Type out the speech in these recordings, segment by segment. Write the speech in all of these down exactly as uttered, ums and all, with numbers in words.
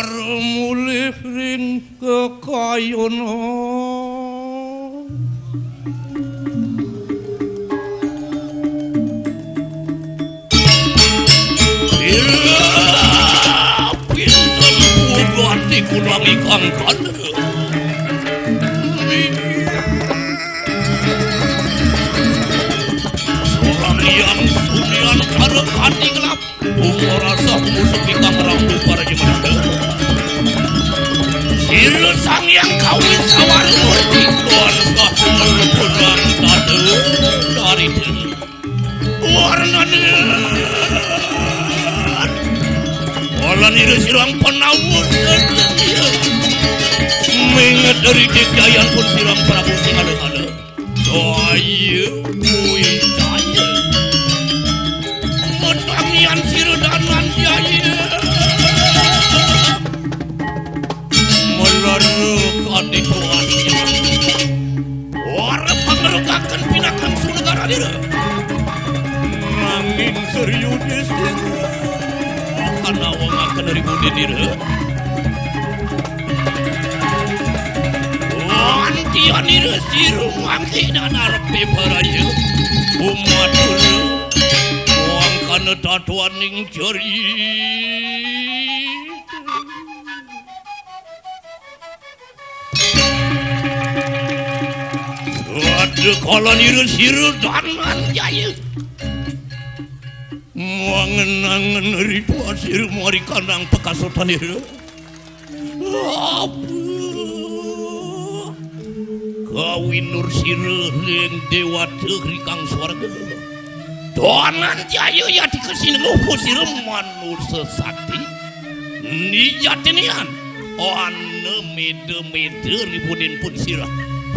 ရမူလ့ၣ်ရ့ၣ်ကကယိနီၤ Sorang yang sunian kada kati gelap. Umur rasa musik ikang rambu para jemanda. Sila sang yang kawin sawar murti kuasa perbulan tata dari dulu. Warnanya. Walan ira sirang penawur. Mengat dari kejayaan pun sirang Prabu sing ada-ada. Jaya, wih, jaya. Metangian sira danan jaya. Melara kadituan. Wara pangerukaken pinakang sunegara dira. Nanging serius distira. Kanawangaken ribudin dira. Antian ira sira mangkin anarep baraya. Umat ira. Wangkana tatuaning jari. Ada kalan ira sira danan jaya. Mangen-angen ritual sira marikanang pekasutan ira. Apa? Kawinur sira ring dewata rikang swarga. Danan jaya yati kesinenguh sira manusa sakti. Nijatinian. Ana meda-meda ribudin pun sira.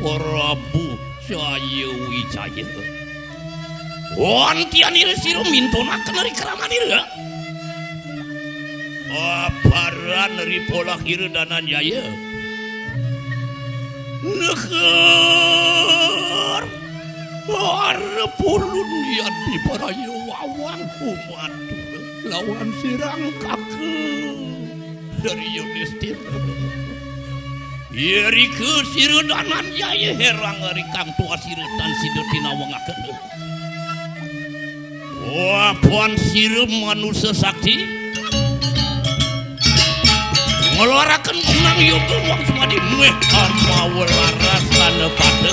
Prabu Jaya Wijaya. Antian ira sira mintonaken ri keraman ira. Aparan ri polah ira danan jaya. Neker. Arep ulun yati paraya wawang umat lawan sirang kaka. Dari Yudistir. Irika sira danan jaya herang rikang tua sira tan sida tinawangaken. Wapan sira manusa sakti. Ngeluaraken kunang yoga muang sumadi muih armawa laras tanda pada.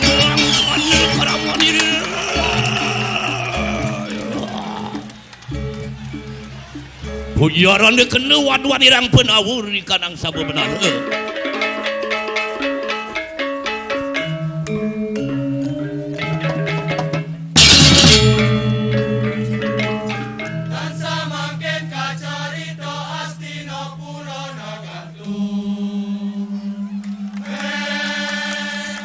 Muang tanda karamanira. Pujarane kena waduan irang penawur ikanang saba benara. Tansah mangkin ka carita Astinapura Nagantung. Eh,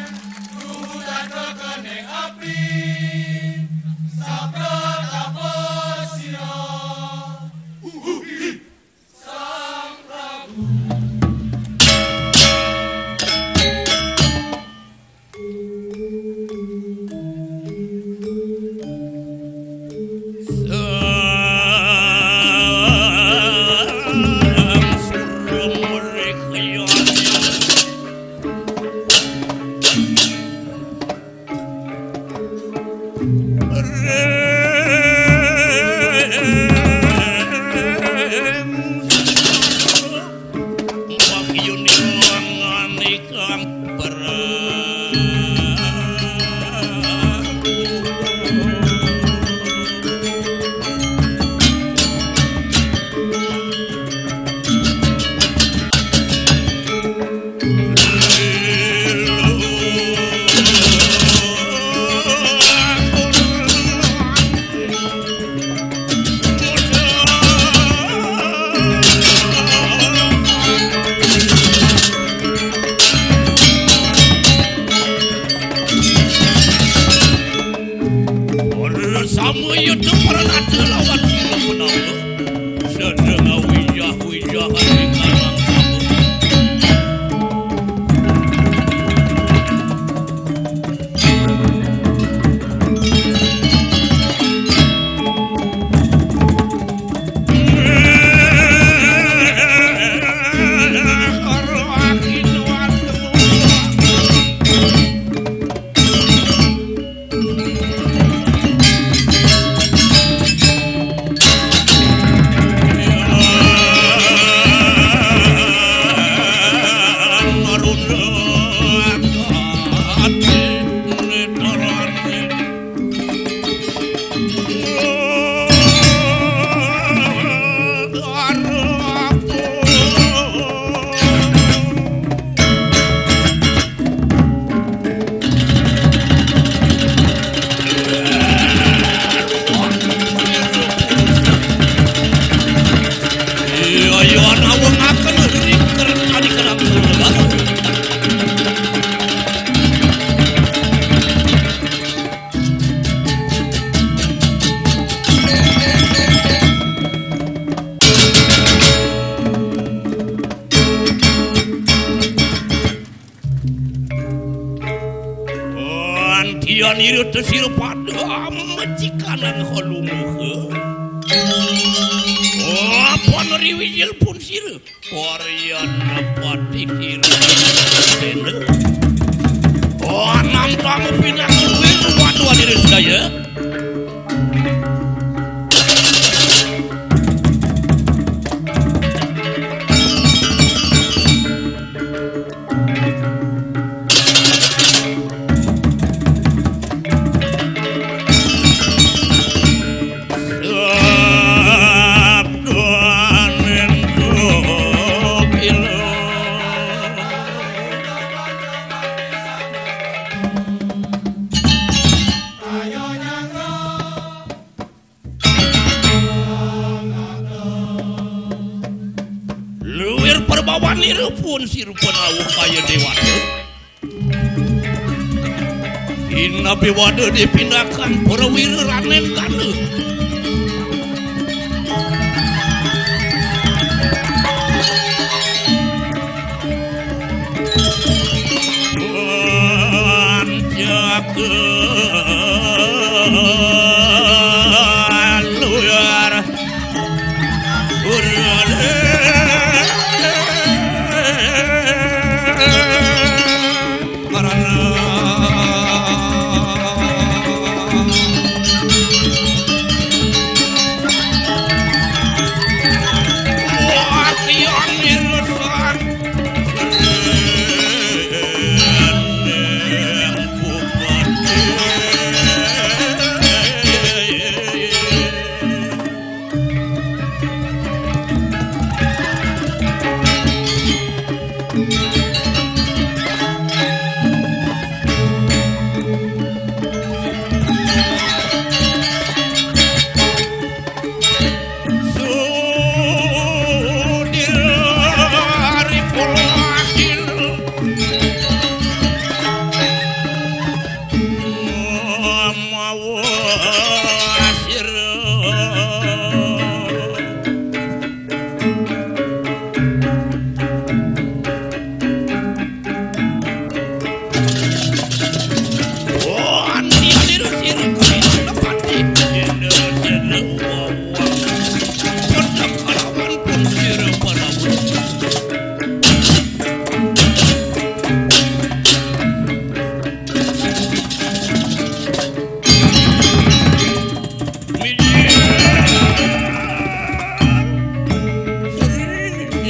ruhutan kekening api, sabra tapa sira. Sang Prabu. Sang Surya Mereka. Nireuh tesireuh padam mecikanan holumoke. Pon riwijil pun sireuh. Parian pati sireuh. Anam tamu pinang kuil wadwa nireuh sedaya. Luir perbawan nireuh pun sireuh penawuh kaya dewata. Ina bewada dipindakan perwira ranen ganda. Anjak luar.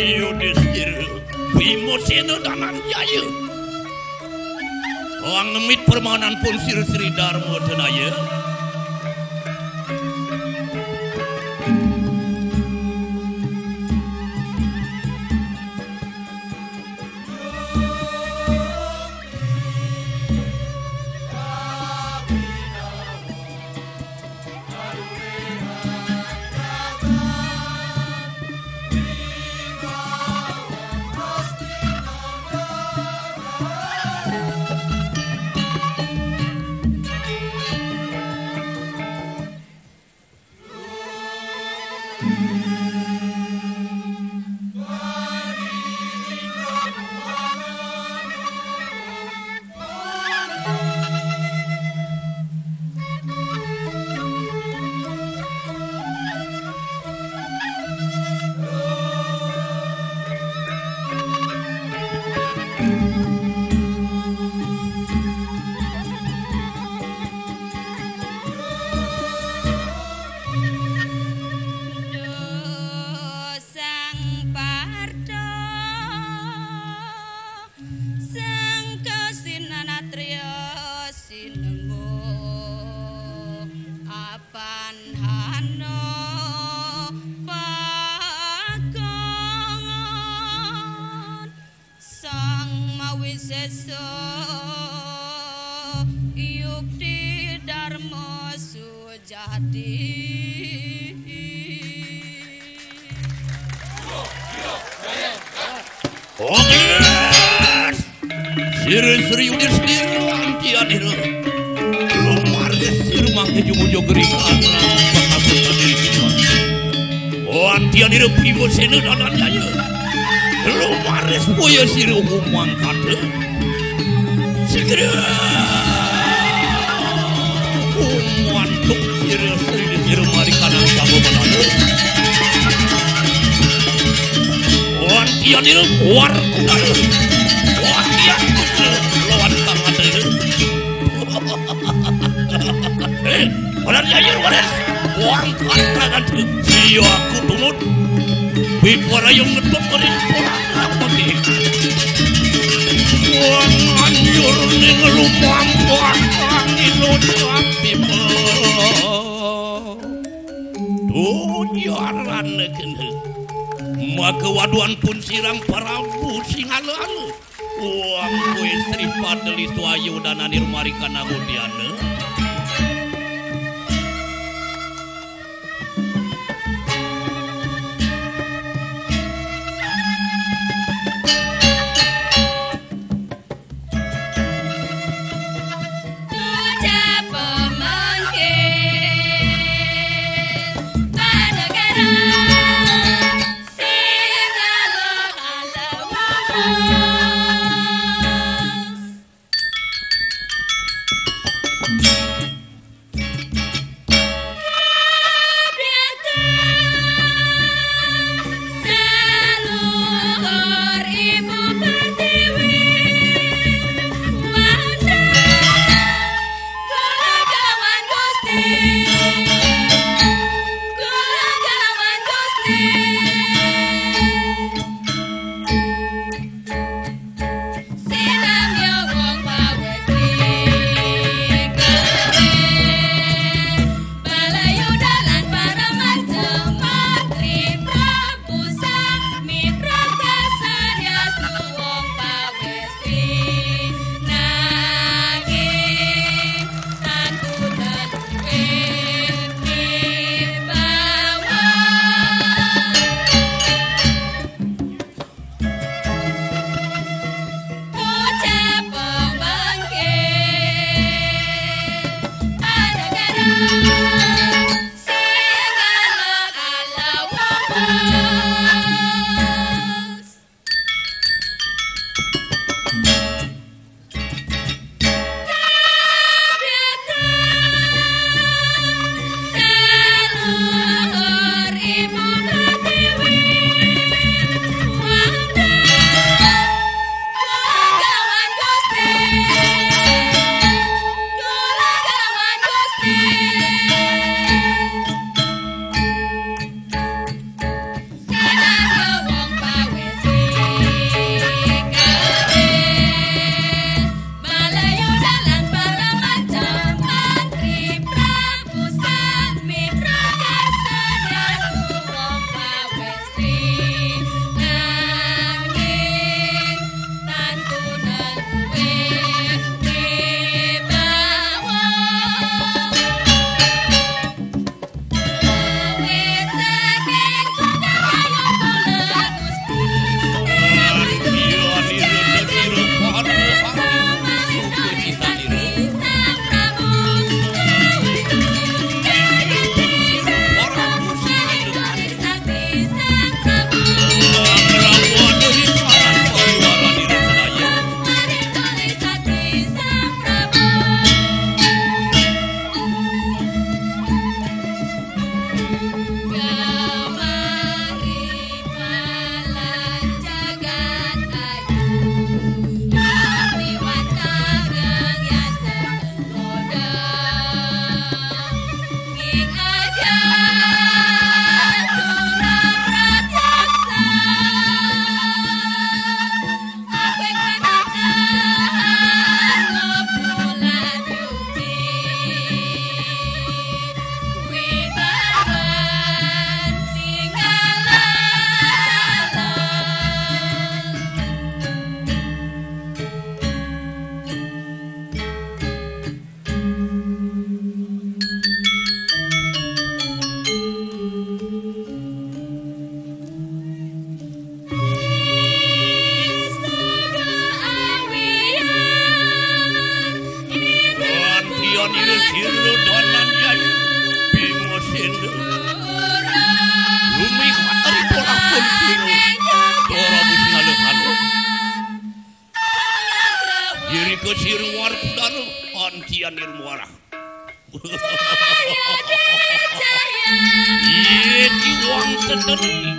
Yudisthira, Bhimasena Dananjaya. Angemit permanan pun sireuh Sri Darma Tenaya. Sang Partha, sang kasinanatria sinengguh, apan hana pakongan. Sang Mawisesa, yukti darma sujati. Oke. Sireuh Sri Yudisthira, antianira. Lumaris sireuh mangke jumujo gerikan. O antianira Bhimasena Dananjaya. Lumaris boya sireuh umang kata. Segera. Umantuk sira sri di sira marikanang sama manana. Wan tian ira war kudara. Wan tian kudara. Lawan tangan ira. Eh, waran yayir waran. Wangkat tangan tu. Sia aku tungut. Biparayung ngetop kering porak pagi. Wangan yur ning lumampah angin ucap tipe. Tujaran kena. Maka waduan pun sirang Prabu Singala anu. Wang kue Sri Padeli Suayu dan Anir Marikan Amudiana. Yirika sir muar kudara, antian ir muara. ယဲဒံးဝံၤတတရံၣ်,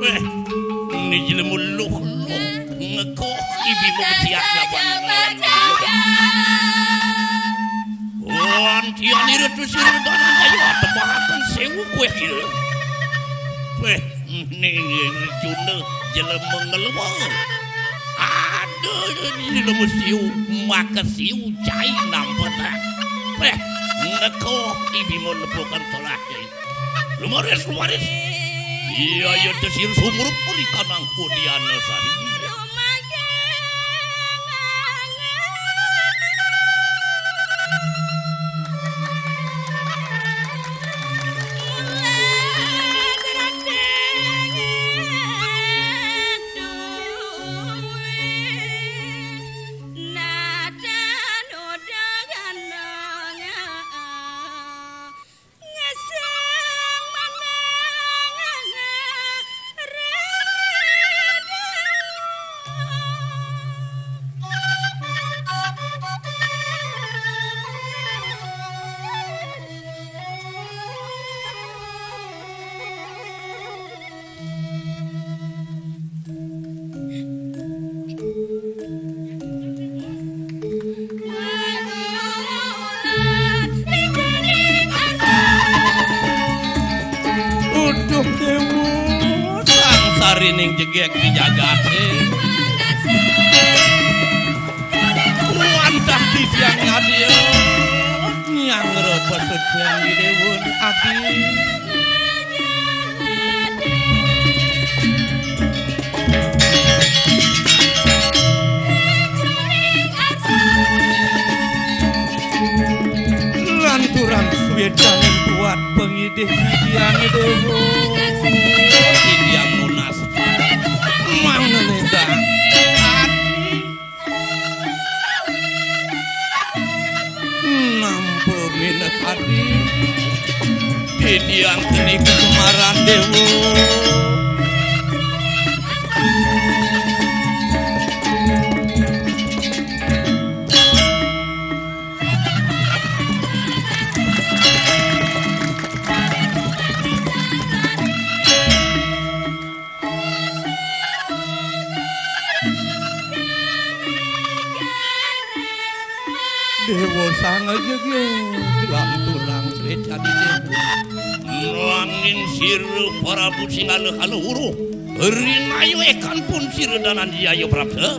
ဝဲ, န့ၣ်ယလၢမုၢ်လိၣ်လိၣ်, နကီၢ်အံၤဘံၣ်မိၢ်ပထံၣ်အကျါပှၤနလၢမုၢ်လိၣ်, အိၣ်ထံၣ်အီၤန့ၣ်ရတုၤဆံရတၢ်နၤယၤ တဘၣ်ဟးကစ့ဝူကွဲးက့ၤလၢ ဝဲ, န့ၣ်, န့ၣ်, န့ၣ်, ယလၢမုၢ်ငလၢဝဲ, အဒၢ, ယလၢမုၢ်စံးအူ, မၤကစံးအူကၠဲနၤပတၢ်, ဝဲ, နကီၢ်အံၤဘံၣ်မိၢ်နဖိကနထီၣ်လၢက့ၤ, ရမရ့ၣ်ရမရ့ၣ်, ယၤယတစံးရဆိမိၢ်ရပရံၣ်ကနၢ်ဃိဒံးအနၢသးဒံး အိၣ်ဒိၣ်က့ၤဝူ, စၢ်သးရ့ၣ်န့ၣ် ယကဲကံယၤဂၤသ့, ဝၢ်တၢ်တံၢ်ယၤညါဒံးဧၢ, ညၣ်ကရၢၢ်ပှၤစၢၤထွဲမံၤဒဲးဝဲအဒံး လၢ်တူၢ်ရၢ်သူၣ်ဝဲတၢ်န့ၣ် ပှၤပှၤဂ့ၤဒဲး ဟံးဒံးအါန့ၣ်ဒဲးဝဲ, ဟံးဒံးအါမနုၤနၤ, မၤနလဲၤတၢ်, အါဒံး နၢ်ပၢၢ်မ့ၢ်နခးဒံး, ဒ့ဒံးအကန့ၣ်ကမၤရၤဒဲးဝဲ ဒဲးဝဲစၢ်ငါယက့ၤ, လၢ်တူၢ်လၢ်သွဲၣ်တၢ်ဒ်န့ၣ်, နွံစံးရူပရၤဘူၣ်စံးနၤလၢဟါလၢဟူရိ, ရံနၤယွဲၢ်ကၣ်ပူၣ်စံးရတၢ်နၤယၤယိးပြၢ်ဖျၢၣ်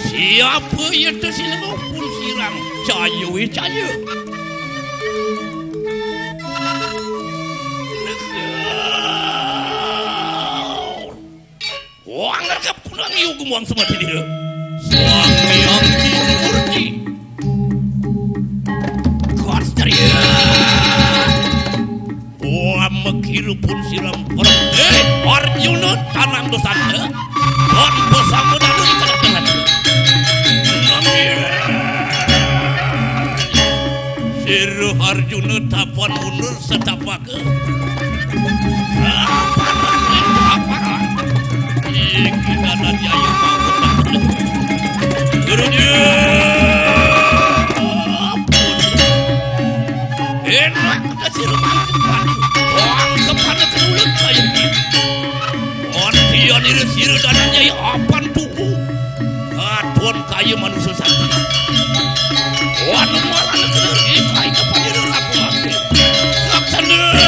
စံးအပၢယတစံးနဂီၢ် ပူၣ်စံးရၣ်, ကၢ်ယဝဲကၢ်ယ, ဝၤလၢကပူၤလၢမံၤအိၣ်ကမီၤစမၤတ့ၢ်န့ၣ်လၢ, စွၤမံၤအမံၤမူရတံၢ်, ကီၢ်စတရံ ပှၤမ့ၢ်ခံရူၢ်ပူၣ်စံးရၣ်ပရၢ်, အၢ အီၣ်ယူနၢတၢ်နၢ်ဒိၣ်သၣ်န့ၣ်, အီၣ်ဘၢၣ်စၢ်မူဒါဒိၣ်အံၤကလၢတၢ်နၢ်, စံးရူၢ်အၢယူနၢတၢ်ပှၢ်မူနၢစတၢ်ပှၢ်ကၢ, ယကံနၤနၤယၤယမၤဝဲတၢ်ကလၢ, ကရၢ, အဲၣ်နွဲၣ် ကစံးရူၢ်မၤကပၤ, အီၣ်ကပၤနကရူၢ်လၢကၢ်ယံၤ, အီၣ်ထံအီၤန့ၣ်လၢစံးရူၢ်တၢ်နၤယၤယအီၣ်ပၢ်တူၢ်ဃူ, အထီၣ်ကၢ်ယံၤမၤနုၤစၢ်စၢ်, အီၣ်နမၤလၢနကရူၢ်အံၤ ကၢ်ယံၤကပၤန့ၣ်လၢရၤပူၤမၤက့ၤ, သးကစၢ်လၢ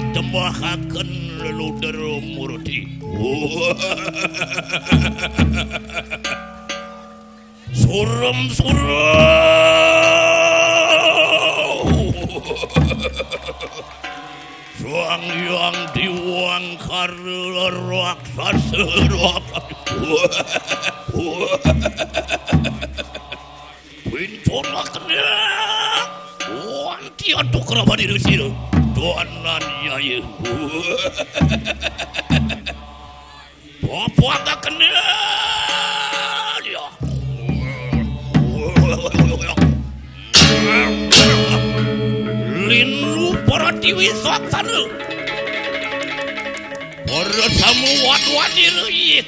တမၤဟးကၢၣ်လၢလီၤဒၢရၢမူရတံၢ်, သူရၢမ်သူရၢမ်, စွၣ်ယွၤဒံဝၣ်ခါရၢရၢၣ်သးစၢၢ်, ပှ့ၤထီၣ်လီၤကန့ၣ်, ဝၣ်တံၢ်အဒိၣ်ကြၢးဘၣ်ဒံးရၢစံးရၢ ဒိးနၢ်ယၤယဲ, ပှၤပှၤတၢ်ကန့ၣ်လီၤ. လ့ၣ်နူပရၤတံၢ်ဝံသးသးလၢ ပရၢသးမုၣ်ဝးတွၤဒ်လၢယဲၢ်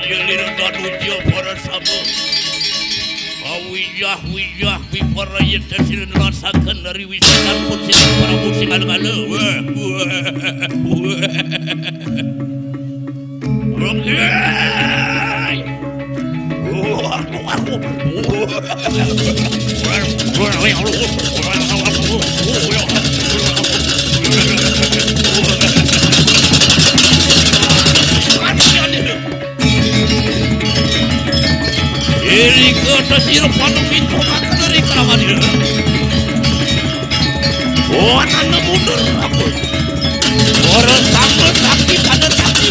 ကံၢ်, ပရၢသးမုၣ်, အဝံယၤဝံယၤဝံပရၢယတစံးလၢနလီၤသးကနၣ်ရံဝံသးတၢ်ဖိသ့ၣ်ပရၢဖိသ့ၣ်ဂၤလၢဂၤလၢ Erika tasi repanu pintu makna rika mani. Wana ne mundur aku. Ora sama tapi pada tapi.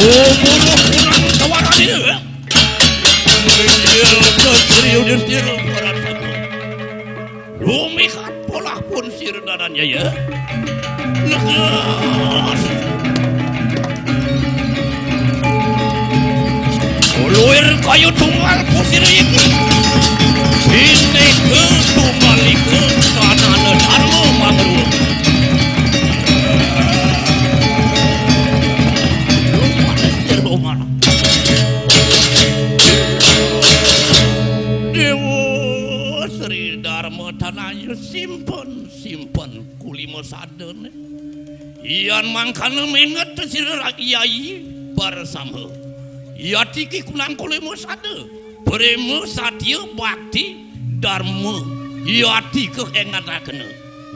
Oh, mulut kurang kawaran ini. Dia ke serius dia orang sama. Lumihan polah pun sir dadan yaya. Lekas. Luir kayu tunggal pusir ini. Ini ke tunggal ike tanah darma mangru. Lupa sir umar. Dewa Sri Dharma tanah simpen. Simpen kulima sada ne. Yan mangkana menget sira rakyat yai para sama. Yati ki kunang kulima sada. Prema satia bakti dharma. Yati ke engatakena.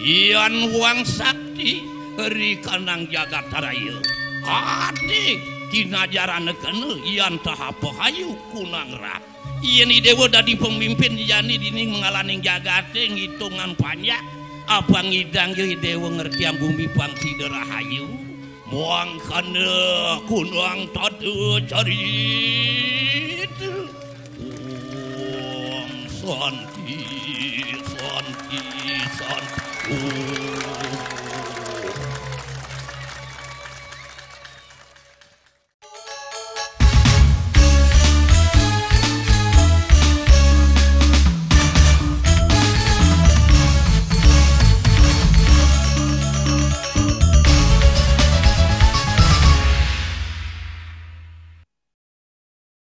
Yan wang sakti ri kanang jagat raya. Ati kinajaran kena yan tahapahayu kunang rat. Yen Idewa dadi pemimpin jani dini mengalaning jagate ngitungan panjak, apa ngidang yo Idewa ngertiang bumi pang sida rahayu. Mangkana kunang tata carit. Om Santi, Santi, Santi.